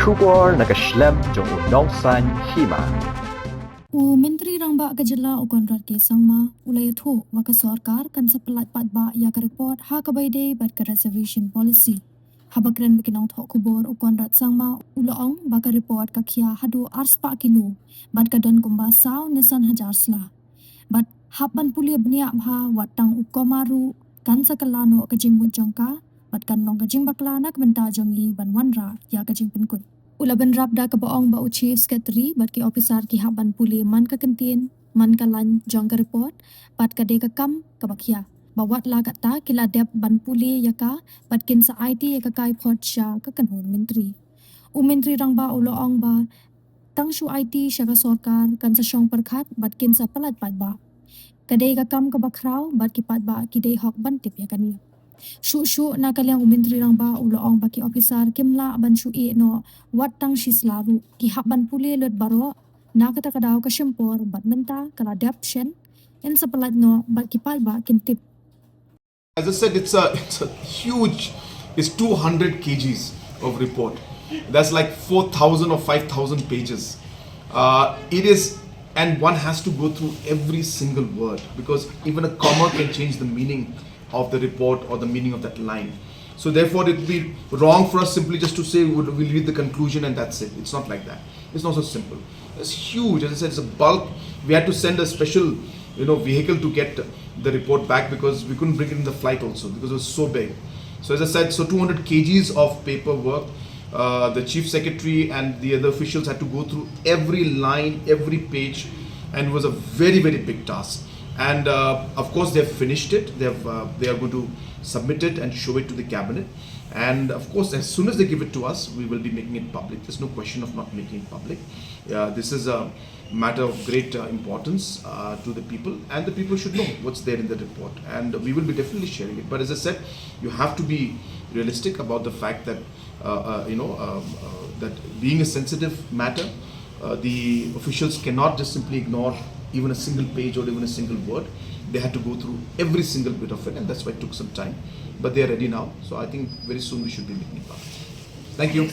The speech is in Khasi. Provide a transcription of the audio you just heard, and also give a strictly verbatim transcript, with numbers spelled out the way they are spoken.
Khubor na ka shlem jong u Nongsaiñ Hima. U Myntri Rangbah ka jylla u Conrad K Sangma u la ïathuh ba ka sorkar kan sa pyllait paidbah ïa ka report ha kaba ïadei bad ka reservation policy. Haba kren bad ki nongthoh khubor u Conrad Sangma u la ong ba ka report ka khia haduh arspah kilo bad ka don kumba saw ne san hajar sla. Bad hap ban pule bniah bha wat tang u comma ruh kan sa kylla noh ka jingmut jong ka bad kan long ka jingbakla na ka bynta jong ngi ban wanrah ïa ka jingpynkut. U la bynrap da kaba ong ba u Chief Secretary bad ki ophisar ki hap ban pule man ka kyntien man ka lain jong ka report bad ka dei ka kam kaba khia ba wat la katta ki la dep ban pule ïa ka bad kin sa aiti ïa ka kaiphod sha ka kynhun myntri. U Myntri Rangbah u la ong ba tang shu aiti sha ka sorkar kan sa shong pyrkhat bad kin sa pyllait paidbah. Ka dei ka kam kaba khraw bad ki paidbah ki dei hok ban tip ïa kane. Shuh shuh na ka liang u Myntri Rangbah u la ong ba ki ophisar kim lah ban shu ïeh noh wat tang shi sla ruh, ki hap ban pule lut baroh. Na kata ka daw ka shim por bad mynta ka la dep shen, yn sa pyllait noh bad ki paidbah kin tip. As I said, it's a it's a huge, it's two hundred kgs of report. That's like four thousand or five thousand pages. Uh, it is, and one has to go through every single word because even a comma can change the meaning of the report or the meaning of that line. So therefore, it would be wrong for us simply just to say we'll, we'll read the conclusion and that's it. It's not like that. It's not so simple. It's huge. As I said, it's a bulk. We had to send a special, you know, vehicle to get the report back because we couldn't bring it in the flight also because it was so big. So as I said, so two hundred kgs of paperwork. Uh, the chief secretary and the other officials had to go through every line, every page, and it was a very, very big task. And uh, of course, they've finished it. They've uh, they are going to submit it and show it to the cabinet. And of course, as soon as they give it to us, we will be making it public. There's no question of not making it public. Uh, this is a matter of great uh, importance uh, to the people, and the people should know what's there in the report. And we will be definitely sharing it. But as I said, you have to be realistic about the fact that uh, uh, you know um, uh, that being a sensitive matter, uh, the officials cannot just simply ignore even a single page or even a single word. They had to go through every single bit of it, and that's why it took some time. But they are ready now, so I think very soon we should be making it public. Thank you.